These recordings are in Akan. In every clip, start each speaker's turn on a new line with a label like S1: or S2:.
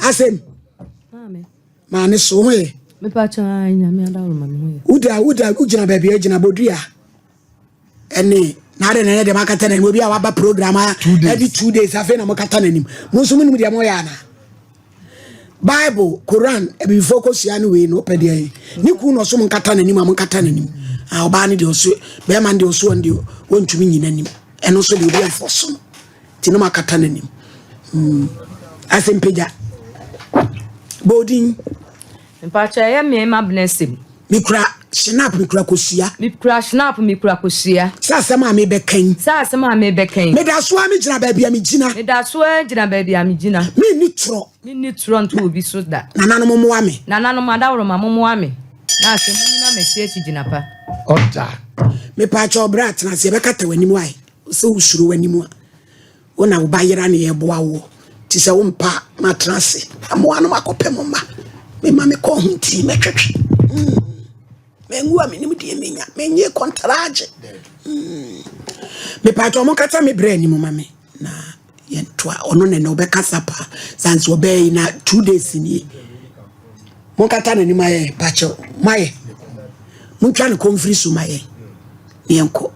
S1: Asɛm. Maa ne so ho yɛ. Woda woda wogyina baabi a gyina bodua ɛne na adɛ na ɛnɛ deɛ makata n'anim obi a waba program a ɛde 2 days afei na mokata n'anim. Mo nso monim deɛ moyɛ ana? Bible, Koran, abibifoɔ kɔsua no wei no wopɛ deɛ yi ne ku na ɔso mo nkata n'anim a monkata n'anim a ɔbaa no deɛ ɔso bɛrima no deɛ ɔso ɔno deɛ wɔntumi nyi n'anim. Ɛno nso deɛ obi amfɔ so no nti no makata n'anim. Asɛ mpagya bɔɔdin.
S2: Mpakyɛ, ɛyɛ mmarima benɛsɛm.
S1: Mekura schnapps, mekura kosua.
S2: Mekura schnapps, mekura kosua.
S1: Sɛ asɛm a mebɛka yi.
S2: Sɛ asɛm a mebɛka yi.
S1: Meda so a megyina baabi a megyina.
S2: Meda so a gyina baabi a megyina.
S1: Menni torɔ.
S2: Menni torɔ nto obi so da.
S1: Nananom mmoa me.
S2: Nananom adaworoma mommoa me. Na asɛm nyina m'akyi akyi gyina pa.
S3: Ɔda.
S1: Mepaakyɛ, ɔbrɛ atena ase, yɛbɛkata w'anim ae sɛ wosuro w'anim a wo na woba yera ne yɛboa woɔ nti sɛ wompa matena ase amoa no makɔpɛ mo mma mema mekɔ ho ntii mɛtwetwe. Mangu a menim deɛ menya menye kɔntaragye. Mepaakyɛ, ɔmo kata me brɛ anim ma me na yɛntoa ɔno nene ɔbɛkasa paa sane sɛ ɔbɛyɛ yi na 2 days nie. Monkata n'anim ayɛ pakyɛ mayɛ montwa ne kɔmfiri so ma yɛn na yɛnkɔ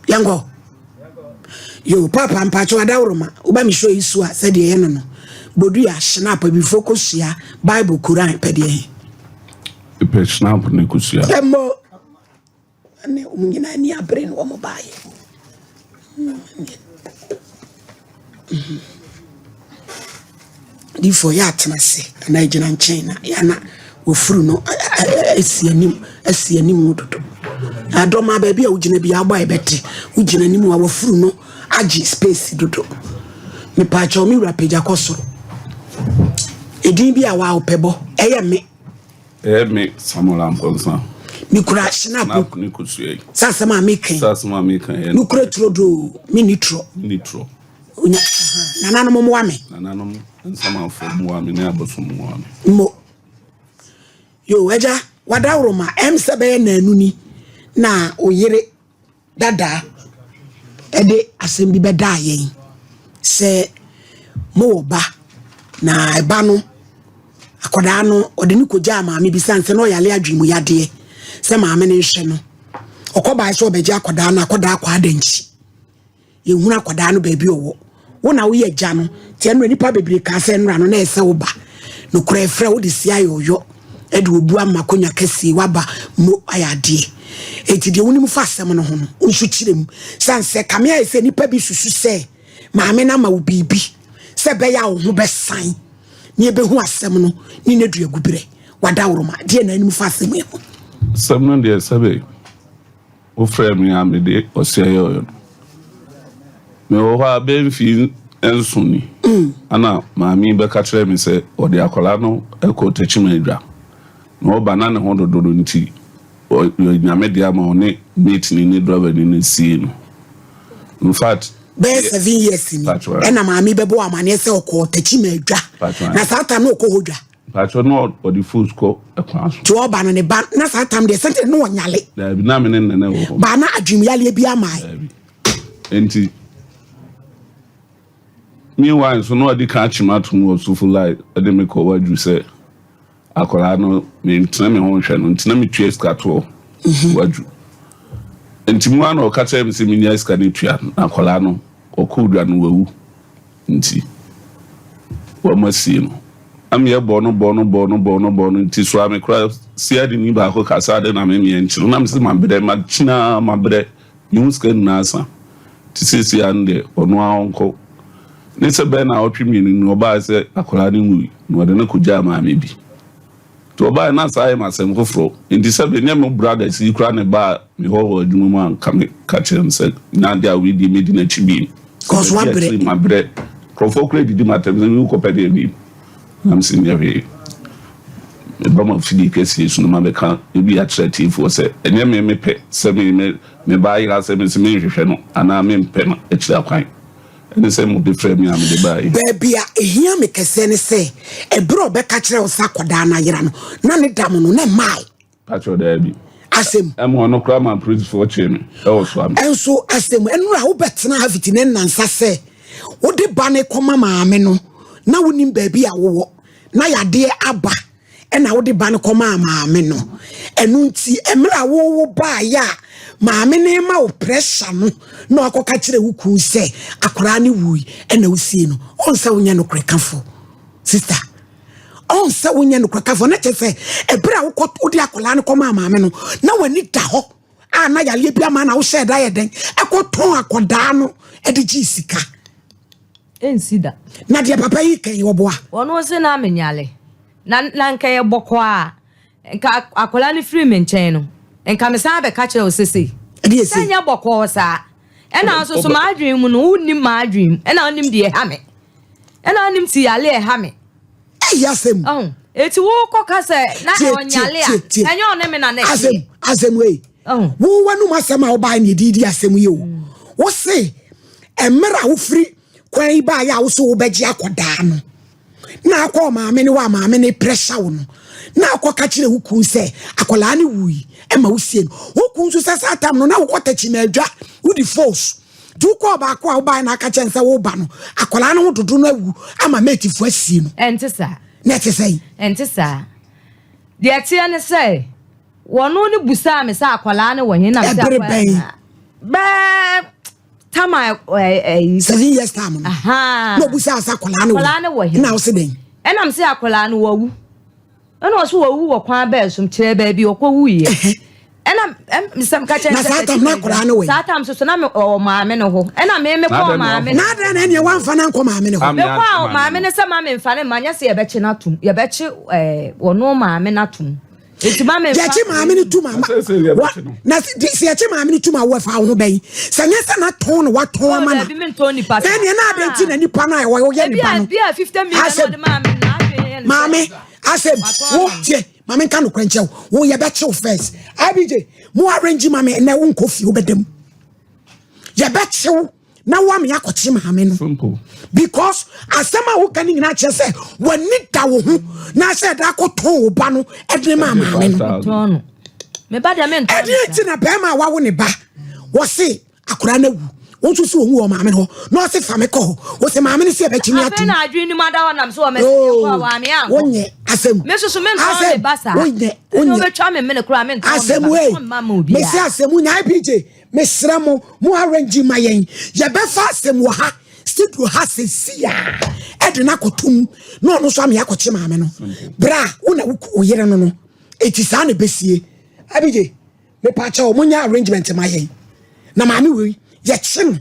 S1: yɛnkɔ. Yo papa, mpakyɛ adaworoma woba me show yi so a sɛdeɛ ɛyɛ no bodua, schnapps, abifoɔ kɔsua, Bible, Koran, pɛ deɛ.
S4: Pɛ schnapps ne kosua.
S1: Ɛmmɔ ne ɔmo nyinaa ani abere ne ɔmo baayɛ. Difoɔ yɛ atena ase anaa gyina nkyɛn na yɛana wɔfuru no asi anim asi anim dodo adɔma baabi a wogyina bi abɔ a yɛbɛte wogyina anim a wɔfuru no agye space dodo. Mepaakyɛw, me wura, pagya kɔ soro ɛdin bi a waa wopɛ bɔ ɛyɛ me.
S4: Ɛyɛ me Samuel Ampɔnsa.
S1: Mekura schnapps.
S4: Schnapps ne kosua yi.
S1: Sɛ asɛm a meka yi.
S4: Sɛ asɛm a meka yɛ.
S1: Mekura turodoo, menni torɔ.
S4: Ne torɔ.
S1: Onya aha. Nananom mmoa me.
S4: Nananom nsamanfoɔ mmoa me ne abosom mmoa me.
S1: Mo yo agya wadaworoma ɛm sɛ bɛyɛ naanu ni na oyere dadaa ɛde asɛm bi bɛdaa yɛn sɛ mowɔ ba na ɛba no akwadaa no ɔde ne kɔgyaa maame bi sane sɛ na ɔyale adwene mu yadeɛ sɛ maame no nhwɛ no. Ɔkɔ bae sɛ ɔbɛgye akwadaa no, akwadaa kɔ ada nkyi yɛhunu akwadaa no baabi ɔwɔ. Wo na woyɛ agya no nti ɛnora nipa bebree kaa sɛ ɛnora no na ɛsɛ wo ba nokorɛ ɛfrɛ wode si ayɛ ɔyɔ ɛde obu ama akonnwa kɛseɛ waba mo ayɛ adeɛ. Enti deɛ wonim fa asɛm no ho no wo nso kyerɛ mu sane sɛ kame ayɛ sɛ nipa bi susu sɛ maame no ama wo biribi sɛ ɛbɛyɛ a wo ho bɛsan ne yɛbɛhu asɛm no ne ne dua gu berɛ wadaworoma deɛ na anim fa asɛm yi ho.
S4: Asɛm no deɛ, sɛbe wofrɛ me a mede ɔseɛ yɛ ɔyɔ no mewɔ hɔ a bɛyɛ mfii 7 ni ana maame yi bɛka kyerɛ me sɛ ɔde akwadaa no kɔ Takyima adwa na ɔba na ne ho dododo nti Nyame de ama ɔne mate ni ne driver ni no sie no. In fact,
S1: bɛyɛ 7 years ni.
S4: Patro.
S1: Ɛna maame bɛbɔ amanneɛ sɛ ɔkɔɔ Takyima adwa.
S4: Patro.
S1: Na saa tam na ɔkɔ hɔ dwa.
S4: Patro, na ɔde fos kɔ ɛkwan so.
S1: Nti ɔba no ne ba na saa tam deɛ sɛnte ne ɔnyale.
S4: Daabi, na me ne nene wɔ hɔ.
S1: Baa na adwemyaleɛ bi ama.
S4: Daabi. Nti meanwhile nso na ɔde ka akyem atom wɔ sofo line ɛde me kɔ wadwu sɛ akwaraa no mentena me ho nhwɛ no nti na metua sika toɔ wadwu. Nti mu ana ɔka kyerɛ me sɛ menya sika no tua na akwaraa no ɔkɔ dwa no wawu nti wɔma sie no ameyɛ bɔ no bɔ no bɔ no bɔ no bɔ no. Nti so a mekora siade ni baako kasa de na memeɛ nkyene na mesɛ mabrɛ makyinaa mabrɛ mehu sika nyinaa sa. Nti seesia no deɛ ɔno ara ɔnkɔ ne sɛ bɛɛ na ɔtwe 2 no ɔbaa sɛ akwaraa no nwui na ɔde no kɔgyaa maame bi. Nti ɔbaa na saa yɛ m'asɛm foforɔ. Nti sɛ bɛnyɛ me brothers yi koraa ne baa me hɔ wɔ adwuma mu a nka me ka kyerɛ no sɛ na adeɛ a weidie mɛdi n'akyi biem.
S1: Cause wabrɛ.
S4: Mabrɛ, nkurɔfoɔ koraa didi m'atɛm sɛ mewokɔpɛ deɛ biem na mesɛ nyɛ hwee meba ma fidie kɛseɛ so no ma bɛka ebi akyerɛ tiefoɔ sɛ ɛnyɛ me mepɛ sɛ me me me ba ayera sɛ me sɛ menhwehwɛ no anaa mempɛ no akyiri akwan ɛne sɛ mode frɛ me a mede baeɛ.
S1: Baabi a ehia me kɛseɛ ne sɛ ɛberɛ a ɔbɛka kyerɛ wo sɛ akɔdaa no ayera no na ne dam no na mmae.
S4: Pakyɛ, daabi.
S1: Asɛm.
S4: Ɛma ɔno koraa ma apolisifoɔ kyee me ɛwɔ so ame.
S1: Ɛnso asɛm ɛnora wobɛtena ha fiti ne nnansa sɛ wode ba ne kɔma maame no. na wonim baabi a wowɔ na yadeɛ aba ɛna wode ba no kɔmaa maame no. Ɛno nti mmerɛ a wowo baeɛ a maame no ma wo pressure no na wakɔka kyerɛ wo kun sɛ akwaraa no wui ɛna wosie no, ɔn sɛ wonyɛ nokorɛkafo sister. Ɔn sɛ wonyɛ nokorɛkafo na kyerɛ sɛ ɛberɛ a wokɔ wode akwaraa no kɔmaa maame no na w'ani da hɔ a na yareɛ bi ama na wohyɛ da yɛ dɛn ɛkɔtɔn akwadaa no ɛde gyee sika.
S2: Ɛnsi da.
S1: Na deɛ papa yi kan yi ɔboa.
S2: Ɔno se na menyale. Na na nka yɛ bɔkɔ a nka akwadaa no firi me nkyɛn no nka mesan abɛka kyerɛ wo sesei.
S1: Ɛde esi.
S2: Sɛ nyɛ bɔkɔɔ saa. Ɛna nso so m'adwene mu no wonnim m'adwene mu. Ɛna wonim deɛ ɛha me. Ɛna wonim ti yale ɛha me.
S1: Ɛyɛ asɛm.
S2: Ɔho. Eti wokɔ ka sɛ na ɔnyale a ɛnyɛ ɔne me na na ɛteɛ.
S1: Asɛm asɛm wei. Wo w'anum asɛm a wobae na yɛde di asɛm yi o. Wo se mmerɛ a wofiri kwan yi baeɛ a wo so wobɛgye akɔdaa no na akɔ maame ne hɔ a maame ne pressure wo no na akɔ ka kyerɛ wo kun sɛ akwadaa no wui ɛma wosie no. Wo kun nso sɛ saa tam no na wokɔ takyi na adwa wodi force nti wokɔ ɔbaako a wobae na aka kyerɛ sɛ woba no akwadaa no ho dodo no awu ama matefoɔ asie no.
S2: Ɛnte saa.
S1: Na ɛte sɛn?
S2: Ɛnte saa. Deɛ ɛteɛ ne sɛ wɔno no busaa me sɛ akwadaa no wɔ he na me sɛ
S1: Ɛbere bɛn?
S2: Bɛɛ tama ɛyi.
S1: 7 years time no. Na obusaa sɛ akwadaa no wɔ
S2: Akwadaa no wɔ he?
S1: Na wo se dɛn?
S2: Ɛnam sɛ akwadaa no wawu. Ɛna ɔso wawu wɔ kwan bɛɛ so kyerɛ baabi ɔkɔ wuiɛ. Ɛna sɛm ka kyerɛ
S1: Na saa tam na akwadaa no wɔ he?
S2: Saa tam so so na me ɔwɔ maame no hɔ. Ɛna me me kɔɔ maame no.
S1: Na adɛn na ɛneɛ woamfa no ankɔ maame no hɔ?
S2: Me kɔɔ maame no sɛ ma me nfa ne ma nyɛ sɛ yɛbɛkye no atom. Yɛbɛkye ɛɛ wɔno maame no atom. Eti ma me nfa.
S1: Yɛkye maame no tum ama. Na sɛ yɛkye maame no tum a wɔfa wo ho bɛyi. Sɛ nyɛ sɛ na tɔn no watɔn ama na.
S2: Dabi me ntɔn nipa
S1: saa. Ɛneɛ na adɛn nti na nipa no a wɔyɛ nipa no.
S2: Ebi a 50 million na ɔde maame na adwene yɛ no.
S1: Maame asɛm wo tie maame nka nokorɛ nkyɛw wo yɛbɛkyew first. IBJ mo arrange ma me ɛnɛ wo nkɔ fie wobɛda mu. Yɛbɛkyew na woame akɔkye maame no.
S4: Simple.
S1: Because asɛm a woka no nyinaa kyerɛ sɛ w'ani da wo ho na sɛ ɛda akɔtɔn wo ba no ɛde ma maame no. Ɛdeɛ nti na bɛrima a wawo ne ba wɔse akwadaa no awu wo nso so wɔn wɔ maame no hɔ na ɔse fa me kɔ hɔ wɔse maame no sɛ ɛbɛkye me atom.
S2: Afei na adwene no mu ada hɔ nam so wɔ mɛsɛ yɛn kɔ a wɔame ankɔ.
S1: Wonyɛ asɛm.
S2: Me nso so mentɔn me ba saa.
S1: Wonyɛ wonyɛ.
S2: Wobɛtwa me mene koraa mentɔn me ba.
S1: Asɛm wei mese asɛm nya IPJ mesrɛ mo mo arrange ma yɛn yɛbɛfa asɛm wɔ ha studio ha sɛsi a ɛde no akɔtom na ɔno nso ame akɔkye maame no berɛ a wo na wo yere no no ɛti saa na ɛbɛsie abigye mepakyɛ wo monyɛ arrangement ma yɛn na maame wei yɛkye no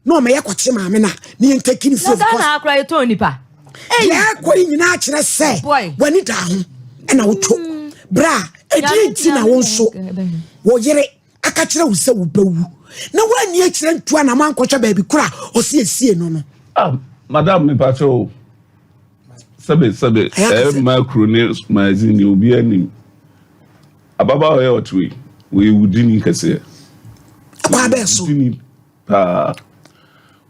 S1: na ɔma yɛkɔkye maame no a ne yɛntaki no fie
S2: Na Ghana akora yɛtɔn nipa.
S1: Deɛ ɛkɔ yi nyinaa kyerɛ sɛ w'ani da ho ɛna wotwo berɛ a ɛdeɛ nti na wo nso wo yere aka kyerɛ wo sɛ wobɛwu na woanni akyerɛ ntu a na moankɔhwɛ baabi koro a ɔse asie no no.
S4: Ah, madam mepakyɛ o sɛbe sɛbe ɛyɛ mmaa kuro ne magazine deɛ obiara nim ababaawa yɛ ɔte wei wɔyɛ wudini kɛseɛ.
S1: Ɛkwan bɛɛ so.
S4: Wudini paa.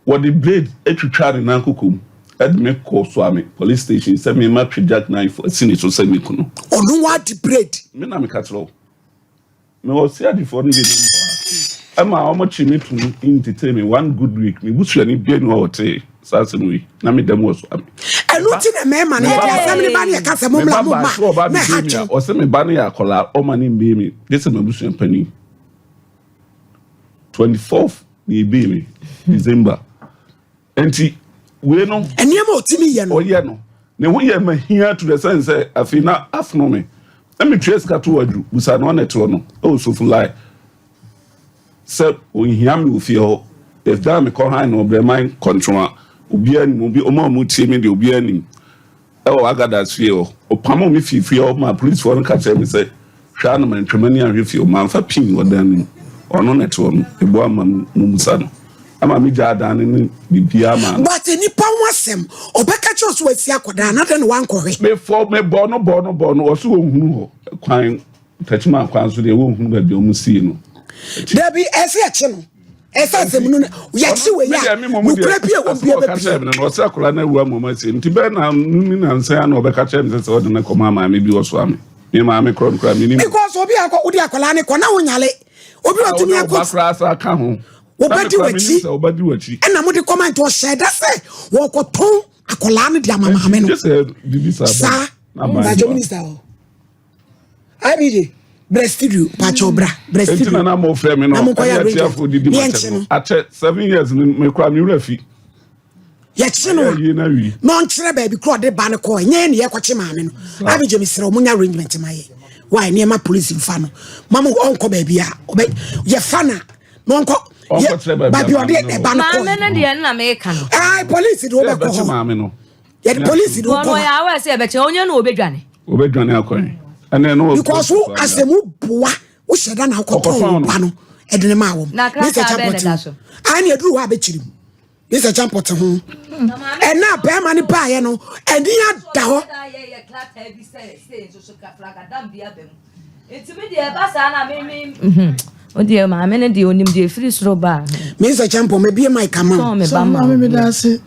S4: Wɔde blade twitwaa ne nan koko mu de me kɔɔ Suame police station sɛ me ma twe jack knife asi ne so sɛ me ku no.
S1: Ɔno wa de blade.
S4: Me na meka kyerɛ wo. Me wɔ siadifoɔ no bi nam hɔ a ɛma wɔn kye me tum ntetee me one good week. Me busuani bia ni hɔ a ɔtee saa asɛm wei na me da mu wɔ Suame.
S1: Ɛno nti na mmarima no yɛde asɛm no ba ne yɛka sɛ mommra
S4: Me ba baa
S1: momma
S4: sɛ ɔba
S1: na ɛha
S4: abɛbie me a
S1: dwen.
S4: ɔse me ba no yɛ akwadaa ɔma ne mbie me gye sɛ m'abusua panin. 24th na ebie me December nti wei no.
S1: Nneɛma a ɔtumi yɛ no.
S4: Ɔyɛ no ne ho yɛ ma hia to the sense sɛ afei na afono me na metua sika to aduru busa na ɔna ɛtoɔ no ɛwɔ sofo line sɛ ɔnhia me wɔ fie hɔ ɛda a mekɔ han no ɔbrɛman kɔntroa obiara nim obi ɔmo a ɔmo tie me deɛ obiara nim. Wɔ Agadas fie hɔ. Wɔpamoo me fii fie hɔ maa polisifoɔ no ka kyerɛɛ me sɛ, Hwɛ ara na mantwa m'ani anhwɛ fie hɔ. Mamfa pin wɔ dan no mu. Ɔno na ɛte hɔ no. Meboa ma mommisa no. Ɛma megyaa dan no ne biribiara maa no.
S1: But nnipa ho asɛm, ɔbɛka kyerɛ wo sɛ wasi akɔdaa no, adɛn na woankɔhwɛ?
S4: Mefɔ, mebɔɔ no bɔɔ no bɔɔ no, ɔse ɔnhunu hɔ kwan. Techiman kwan so deɛ wɔnhunu baabi a wɔsii no.
S1: Dabi, ɛsɛ yɛkye no. Ɛsɛ asɛm no yɛkye wei a nokorɛ bi a ɛwɔ bia
S4: bɛpie. No ɔsɛ akwadaa no awu ama ɔma asie nti bɛɛ na ne nansa na ɔbɛka kyerɛ me sɛ sɛ ɔde no kɔma maame bi wɔ so ame me maame korɔ no koraa menim.
S1: Because obi akɔ wode akwadaa no kɔ na wonyale obi ɔtumi akɔ.
S4: Ɔba koraa sa ka ho.
S1: Wɔbɛdi w'akyi ɛna mode kɔma nti ɔhyɛ da sɛ wɔkɔtɔn. Akwadaa no de ama maame no. Saa bàjẹ́ minister hɔ. IBJ brɛ studio pàkyɛw bra brɛ studio.
S4: Eti na na mo fɛ mi no ɛni atiafo didi ma kyɛ no akyɛ 7 years mi kura mi wura fi.
S1: Yɛkye no a na ɔnkyerɛ baabi kora ɔde ba no kɔɔ. Ɛnyɛ ne yɛkɔkye maame no. IBJ, mesrɛ ɔmo nya arrangement ma yɛ why nneɛma police nfa no mama ɔnkɔ baabi a ɔbɛ yɛfa na na ɔnkɔ baabi ɔde ɛba no kɔɔ.
S2: Maame no deɛ nna meka no.
S1: Ai, police de wobɛkɔ hɔ, yɛde police de wokɔ
S2: hɔ. Ɔno yɛ awɔ sɛ yɛbɛkyɛ onye na obɛdwane.
S4: Obɛdwane akɔ ɛnɛ no.
S1: Because wo asɛm boa wohyɛ da na wokɔtɔn wo ba no ɛde ne maa wɔm.
S2: Na krataa bɛn na da so?
S1: Ai, ne aduru hɔ a bɛkyiri mu Mr. Champɔte ho ɛna bɛrima no baeɛ no ani ada hɔ.
S2: Nti mi deɛ ɛba saa na mi. O deɛ, maame no deɛ, onim deɛ efiri soro ba.
S1: Mr. Champɔ, mebie mic ama wo.
S2: Tɔn mi ba
S3: ma. Maame, mi da ase,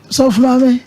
S3: sɔfo maame.